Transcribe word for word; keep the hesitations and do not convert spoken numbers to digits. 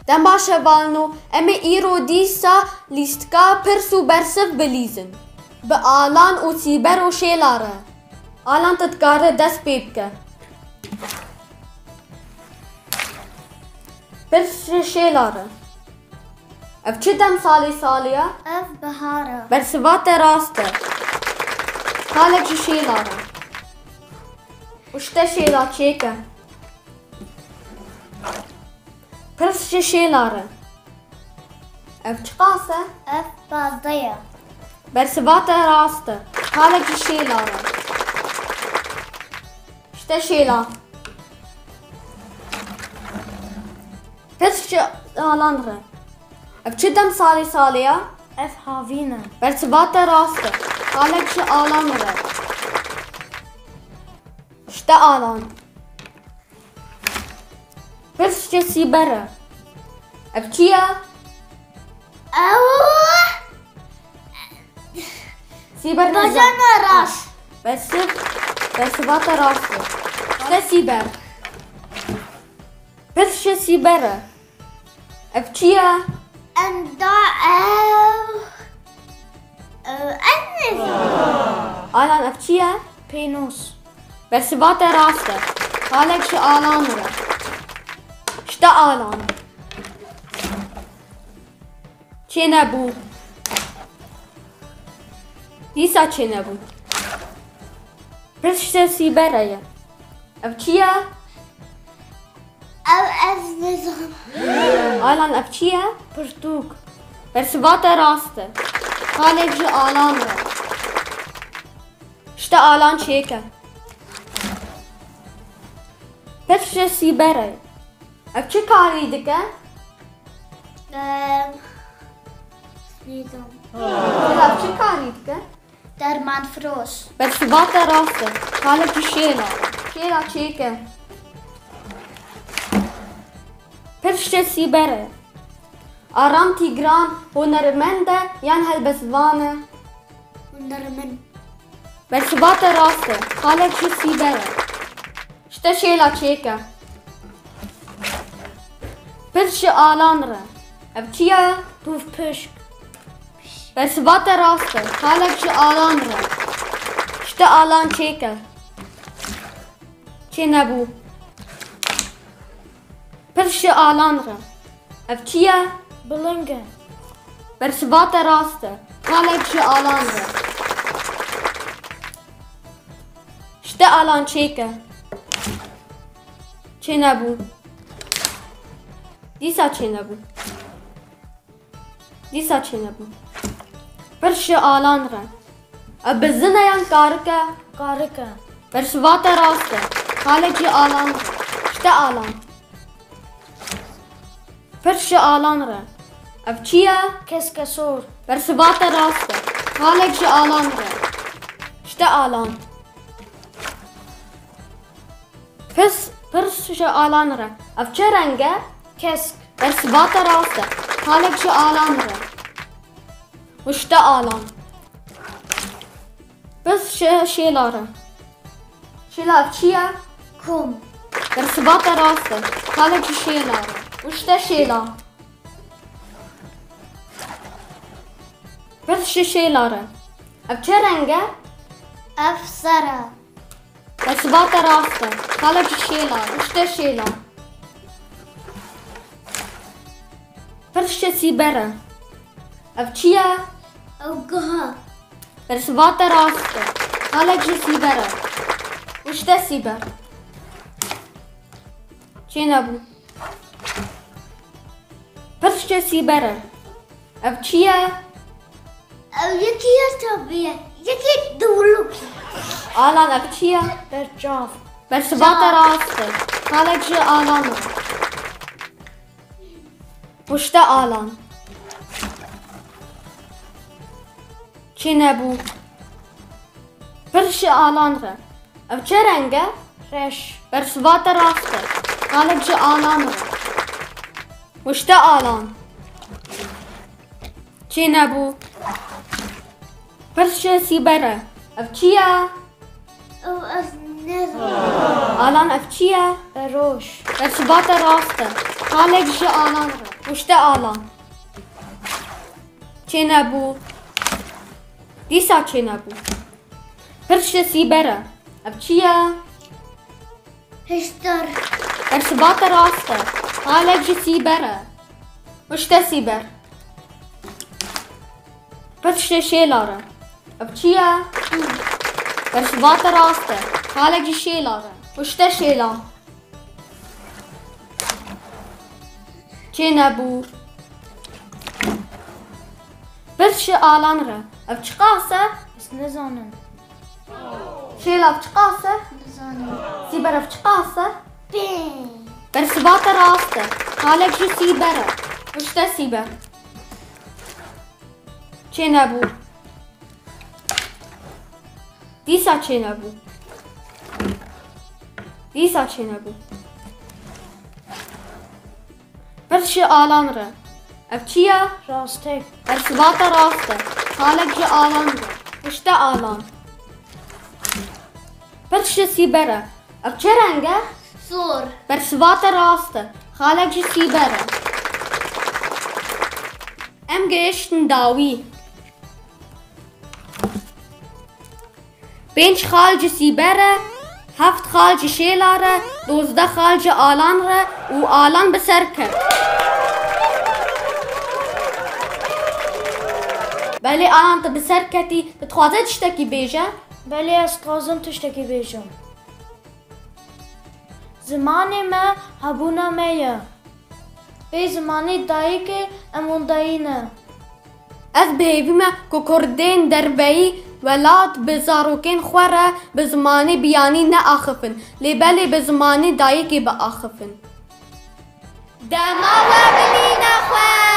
Dem baş hevalno, em ê îro dîsa lîstika pirs û bersiv bilîzin. Bi Alan û Sîber û Şêla re. Alan, tu dikare dest pê bike. Pirs ji Şêla re. Ev çi demsalê salê ye? Ev bihar e. Bersiva te rast e. Xalek ji Şêla re. Û ji te Şêla çêke. Pirs ji Şêla re. Ev çiqas e? Ev pazdeh ye. Bersiva te rast e. Xalek ji Şêla re. Ji te Şêla. Pirs ji Alan re. Ev çi demsalê salê ye? Ev havîn e. Bersiva te rast e. Xalek ji Alan re. Ji te Alan. Pirs ji Sîber e. Ev çi ye? Ew Sîber ne Bacana rast. Bersiv, bersiva te rast e. Ji te Sîber. Pirs ji Sîber e. Ev çi ye? Em da ew, ew, ez nizanim. Alan, ev çi ye? Pênûs. Bersiva te rast e. Xalek ji Alan re. Ji te Alan. Çênebû. Dîsa çênebû. Pirs ji Sîber re ye. Ev çi ye? Ew ez nizanim. Alan, ev çi ye? Pirtûk. Bersiva te rast e. Xalek ji Alan re. Ji te Alan çêke. Pirs ji Sîber re. Ev çi karî dike? Em, nizanim. Ev çi karî dike? Dermanfiroş. Bersiva te rast e. Xalek ji Şêla. Şêla çêke. Pirs ji Sîber re. Aram Tîgran hunermend e yan helbestvan e? Hunermend. Bersiva te rast e. Xalek ji Sîber re. Ji te Şêla çêke. Pirs ji Alan re. Ev çi ye? Tûfpişk. Bersiva te rast e. Xalek ji Alan re. Ji te Alan çêke. Çênebû. Pirs ji Alan re. Ev çi ye? Biling e. Bersiva te rast e. Xalek ji Alan re. Ji te Alan çêke. Çênebû. Dîsa çênebû. Dîsa çênebû. Pirs ji Alan re. Ev bizin e yan karik e? Karik e. Bersiva te rast e. Xalek ji Alan re. Ji te Alan. Pirs ji Alan re. Ev çi ye? Keske sor. Bersiva te rast e. Xalek ji Alan re. Ji te Alan. Pirs, pirs ji Alan re. Ev çi reng e? Kesk. Bersiva te rast e. Xalek ji Alan re. Û ji te Alan. Pirs ji Şêla re. Şêla, ev çi ye? Kom. Bersiva te rast e. Xalek ji Şêla re. Û ji te Şêla. Pirs ji Şêla re. Ev çi reng e? Ev ser e. Bersiva te rast e. Xalek ji Şêla. Û ji te Şêla. Pirs ji Sîber e. Ev çi ye? Ew guh e. Bersiva te rast e. Xalek ji Sîber e. Û ji te Sîber. Çênebû. Pirs ji Sîber e. Ev çi ye? Ew yekî ye tabiye. Yekî dûluk. Alan, ev çi ye? Berçav. Bersiva te rast e. Xalek ji Alan re. Û ji te Alan. Çênebû. Pirs ji Alan re. Ev çi reng e? Reş. Bersiva te rast e. Xalek ji Alan re. Û ji te Alan. Çênebû. Pirs ji Sîber e. Ev çi ye? Ew ez nizanim. Alan, ev çi ye? Beroş. Bersiva te rast e. Xalek ji Alan re. Pişte alan. Çênebû. Dîsa çênebû. Pirs ji sîber e. Ev çi ye? Hiştir. Bersiva te rast e. Xalek ji sîber e. Pişte sîber. Pirs ji şêlar e. Ev çi ye? Bersiva te rast e. Xalek ji şêlar e. Pişte şêla. Çênebû. Pirs ji alan re. Ev çiqas e? Ez nizanim. Şêla, ev çiqas e? Nizanim. Sîber, ev çiqas e? Pê. Bersiva te rast e. Xalek ji sîber e. Pişte sîber. Çênebû. Dîsa çênebû. Dîsa çênebû. Pirs ji alan re. Ev çi ye? Rastek. Bersiva te rast e. Xalek ji alan re. Pişte alan. Pirs ji sîber e. Ev çi reng e? Sor. Bersiva te rast e. Xalek ji sîber e. Em gihiştin dawî. Pênc xal ji sîber e, heft xal ji şêla re, dozdeh xal ji alan re û alan bi ser ket. Belê alan, tu bi ser ketî, tu dixwaze tiştekî bêje? Belê, ez dixwazim tiştekî bêjim. Zimanê me hebûna me ye. Bê zimanê dayikê em wendayî ne. Ez bi hêvî me ku kurdên derveyî welat bi zarokên xwe re bi zimanê biyanî neaxifin, lê belê bi zimanê dayikê biaxifin. Dema we bimîne xwe,